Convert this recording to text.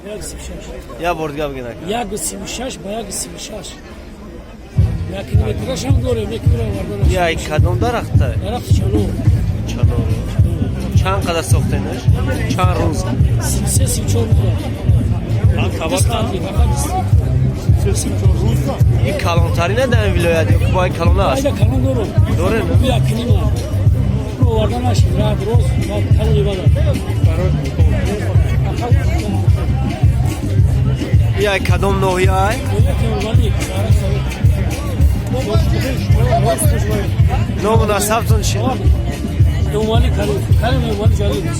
Ба 1,36. Я бор дига бигин, ака. 1,36 ба 1,36. Як километраш ҳам дорем, як кило овардан. Я кадом дарахта? Дарахти чанор. Чанор. Чанд қадар сохтенаш? Чанд рӯз? 33, 34 рӯз. 20 қатри, фақат 20. Ин калонтарина дар ин вилоят ё бо калона аст? Айда калон дорем. Доре, не? Як нима. Оварда нашид, рад роз, баъд калони бада. Фақат Я кадом ноҳия ай? Темурвали, шаҳрак Совет. Ному насабтон чи? Эмомалӣ Карим, Карим Эмомалӣ Ҷалилович.